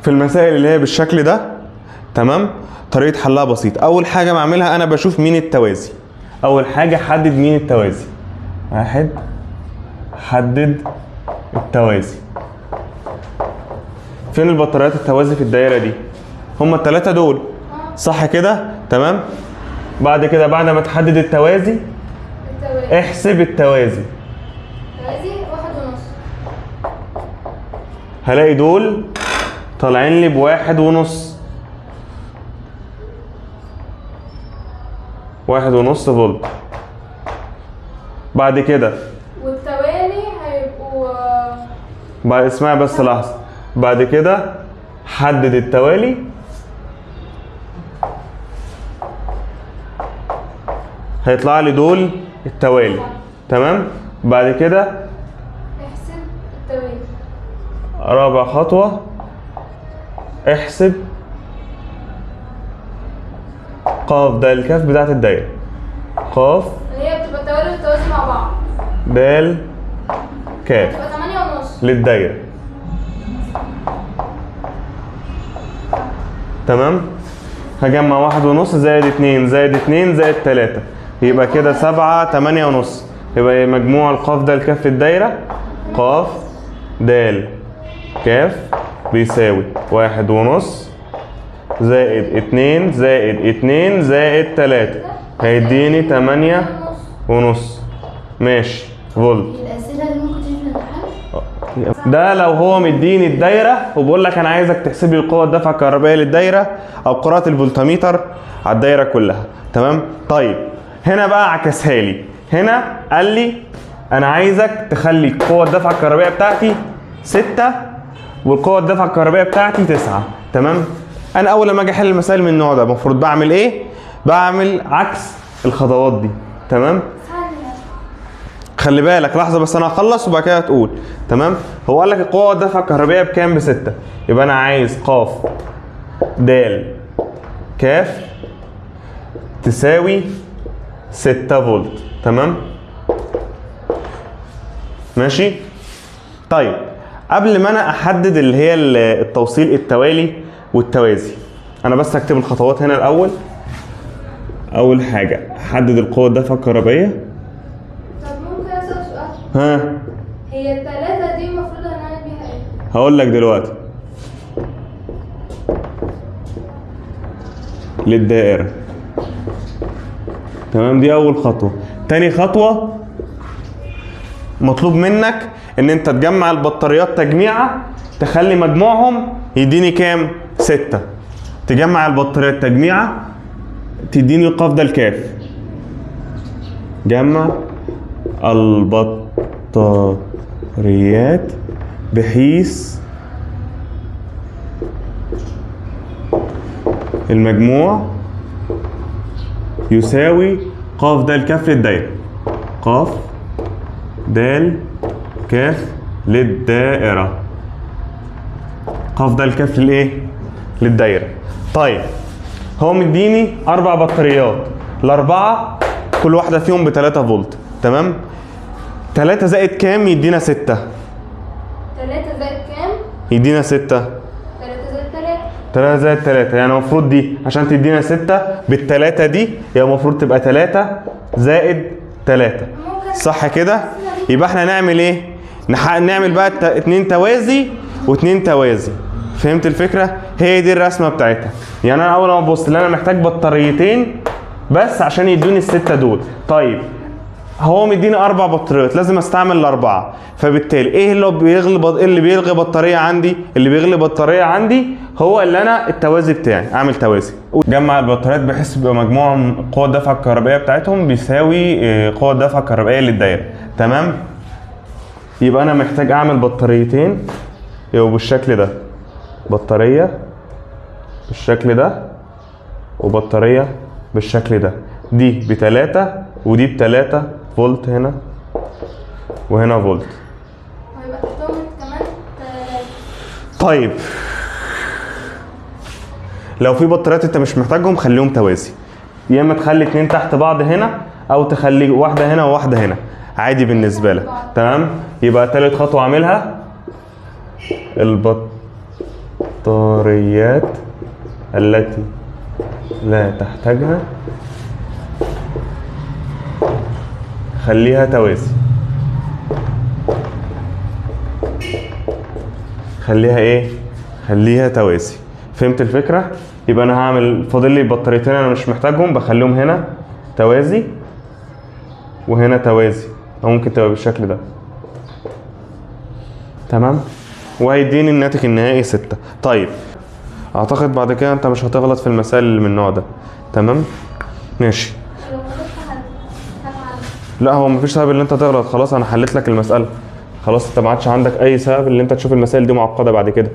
في المسائل اللي هي بالشكل ده، تمام، طريقة حلها بسيطة. أول حاجة بعملها أنا بشوف مين التوازي. أول حاجة حدد مين التوازي. واحد، حدد التوازي. فين البطاريات التوازي في الدايرة دي؟ هما التلاتة دول، صح كده؟ تمام. بعد كده بعد ما تحدد التوازي احسب التوازي. توازي 1.5. هلاقي دول طالعين لي ب1.5، 1.5 فولت. بعد كده والتوالي هيبقوا بعد، اسمعي بس لحظة. بعد كده حدد التوالي، هيطلع لي دول التوالي، تمام. بعد كده احسب التوالي. رابع خطوة احسب قاف د كاف بتاعت الدايرة. قاف اللي هي بتبقى التوالي والتوازي مع بعض، د كاف بتبقى 8.5 للدايرة، تمام. هجمع 1.5 زائد 2 زائد 2 زائد 3، يبقى كده 7 8.5. يبقى مجموع القاف د كاف في الدايرة قاف د كاف بيساوي 1.5 زائد 2 زائد 2 زائد 3، هيديني 8.5 ماشي فولت. الأسئلة دي ممكن تيجي في الامتحان؟ ده لو هو مديني الدايرة وبقول لك أنا عايزك تحسب لي القوة الدافعة الكهربائية للدايرة أو قراءة الفولتميتر على الدايرة كلها، تمام؟ طيب هنا بقى عكسها لي، هنا قال لي أنا عايزك تخلي القوة الدافعة الكهربائية بتاعتي 6 والقوة الدافعة الكهربائية بتاعتي 9، تمام؟ أنا أول لما أجي أحل المسائل من النوع ده المفروض بعمل إيه؟ بعمل عكس الخطوات دي، تمام؟ خلي بالك لحظة بس أنا هخلص وبعد كده هتقول، تمام؟ هو قال لك القوة الدافعة الكهربائية بكام؟ ب6، يبقى أنا عايز قاف د كاف تساوي 6 فولت، تمام؟ ماشي؟ طيب قبل ما أنا أحدد اللي هي التوصيل التوالي والتوازي، أنا بس هكتب الخطوات هنا الأول. أول حاجة حدد القوة الدافعة الكهربائية. طب ممكن أسأل سؤال؟ ها؟ هي التلاتة دي المفروض هنعمل بيها إيه؟ هقول لك دلوقتي. للدائرة، تمام؟ دي أول خطوة. تاني خطوة مطلوب منك إن أنت تجمع البطاريات تجميعة تخلي مجموعهم يديني كام؟ 6. تجمع البطاريات تجميعة تديني القاف د الكاف. جمع البطاريات بحيث المجموع يساوي قاف د كاف للدايرة. قاف د كاف للدائرة. قاف د كاف للايه؟ للدايرة. طيب هو مديني 4 بطاريات، الأربعة كل واحدة فيهم ب3 فولت، تمام؟ 3 زائد كام يدينا 6؟ 3 زائد كام؟ يدينا 6. 3 زائد 3. 3 زائد 3، يعني المفروض دي عشان تدينا 6 بالتلاتة دي يبقى المفروض تبقى 3 زائد 3، صح كده؟ يبقى احنا نعمل ايه؟ نعمل بقى 2 توازي و2 توازي. فهمت الفكرة؟ هي دي الرسمة بتاعتها. يعني أنا أول ما أبص اللي أنا محتاج بطاريتين بس عشان يدوني ال6 دول. طيب هو مديني 4 بطاريات، لازم استعمل ال4، فبالتالي ايه اللي بيغلي، اللي بيلغي بطارية عندي؟ اللي بيغلي بطارية عندي هو اللي انا التوازي بتاعي، اعمل توازي. جمع البطاريات بحيث يبقى مجموع قوة الدفع الكهربائية بتاعتهم بيساوي قوة الدفع الكهربائية للدايرة، تمام؟ يبقى انا محتاج اعمل بطاريتين يبقوا بالشكل ده، بطارية بالشكل ده وبطارية بالشكل ده، دي ب3 ودي ب3 فولت هنا وهنا فولت. وهيبقى تحتهم كمان 3. طيب لو في بطاريات انت مش محتاجهم خليهم توازي، يا اما تخلي 2 تحت بعض هنا او تخلي واحدة هنا وواحدة هنا، عادي بالنسبة لك، تمام؟ يبقى تالت خطوة اعملها البطاريات التي لا تحتاجها خليها توازي. خليها ايه؟ خليها توازي. فهمت الفكرة؟ يبقى انا هعمل فاضل لي بطاريتين انا مش محتاجهم، بخليهم هنا توازي وهنا توازي، او ممكن تبقى بالشكل ده. تمام؟ وهيديني الناتج النهائي 6. طيب اعتقد بعد كده انت مش هتغلط في المسائل اللي من النوع ده. تمام؟ ماشي. لا هو مفيش سبب ان انت تغلط، خلاص انا حليت لك المسألة. خلاص انت ما عادش عندك اي سبب ان انت تشوف المسائل دي معقدة بعد كده.